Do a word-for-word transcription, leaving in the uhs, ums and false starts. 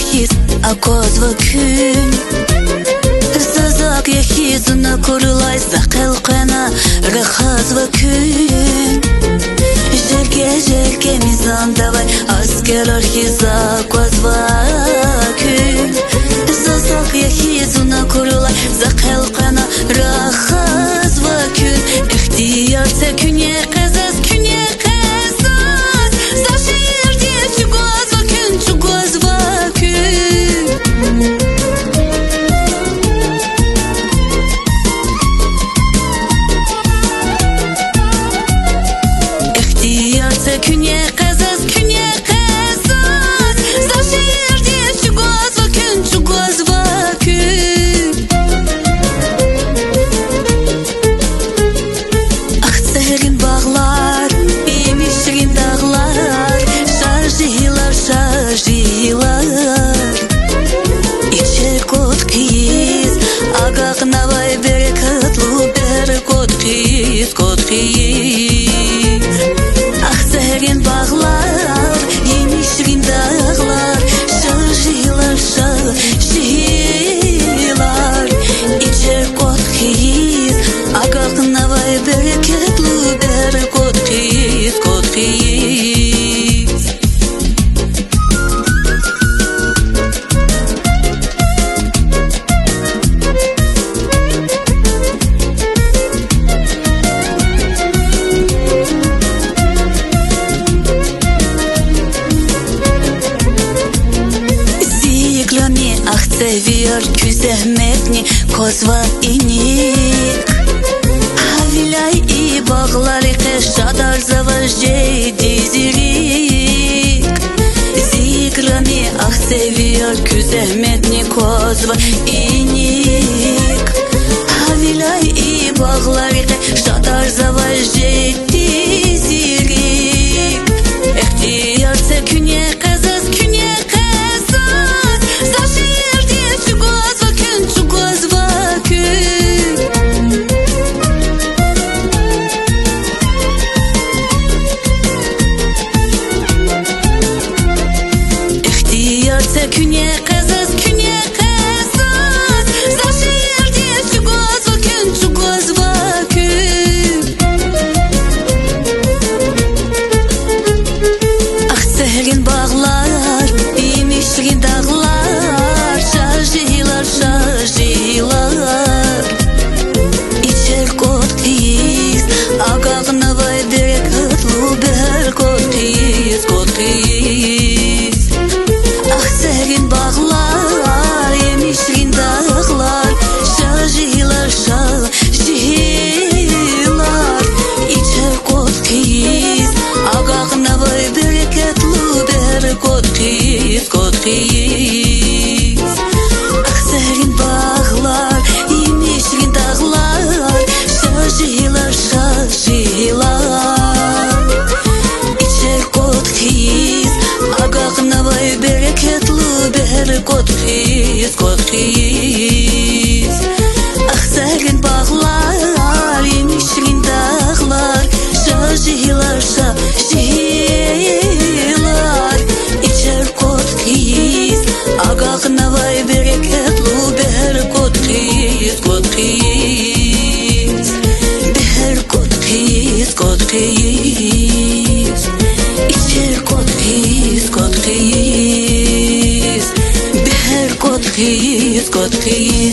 хьиз аквазва куьн. Заз акӀ я хьи, зун акурла, захъ элкъвена рахазва куьн. Жерге-жерге мизандавай аскерар хьиз аквазва куьн. Заз акӀ я хьи, зун акурла, захъ элкъвена рахазва куьн. Ихтияр це куьне къе заз, куьне къе заз, заз шегьердиз чӀугвазва куьн, чӀугвазва куьн. Ихтияр це куьне къе заз, куьне къе заз, заз шегьердиз чӀугвазва куьн, чӀугвазва куьн. Ахцегьрин багълар, емишрин дагълар, шажилар, шажилар. Ичер кӀватӀ хъийиз, агакьнавай берекатлу бегьер кӀватӀ хъийиз, кӀватӀ хъийиз. Ахцегьрин багълар, емишрин дагълар, шажилар, шажилар. Ичер кӀватӀ хъийиз, агакьнавай берекатлу бегьер кӀватӀ хъийиз, кӀватӀ хъийиз. Зи играми, ахцегьвияр, куь зегьметни квазва иник. Гьавиляй и багълари къе шадарзава жеди зи рикӀ. Зи играми, ахцегьвияр, куь зегьметни квазва иник. Гьавиляй и багълари къе шадарзава жеди зи рикӀ. Ихтияр це куьне къе заз, куьне къе заз, заз шегьердиз чӀугвазва куьн, чӀугвазва куьн. Ихтияр це куьне къе заз, куьне къе заз, заз шегьердиз чӀугвазва куьн, чӀугвазва куьн. Ахцегьрин багълар, емишрин дагълар, шажилар, шажилар. Ичер кӀватӀ хъийиз, агакьнавай берекатлу бегьер кӀватӀ хъийиз, кӀватӀ хъийиз. Ахцегьрин багълар, емишрин дагълар, шажилар, шажилар. Ичер кӀватӀ хъийиз, агакьнавай берекатлу бегьер кӀватӀ хъийиз, кӀватӀ хъийиз. Ахцегьрин багълар, емишрин дагълар, шажилар, шажилар. Ичер кӀватӀ хъийиз, агакьнавай берекатлу бегьер кӀватӀ хъийиз, кӀватӀ хъийиз. Ахцегьрин багълар, емишрин дагълар, шажилар, шажилар. Ичер кӀватӀ хъийиз, агакьнавай берекатлу бегьер кӀватӀ хъийиз, кӀватӀ хъийиз. Бегьер кӀватӀ хъийиз, кӀватӀ хъийиз. Ичер кӀватӀ хъийиз, кӀватӀ хъийиз. Бегьер кӀватӀ хъийиз, кӀватӀ хъийиз.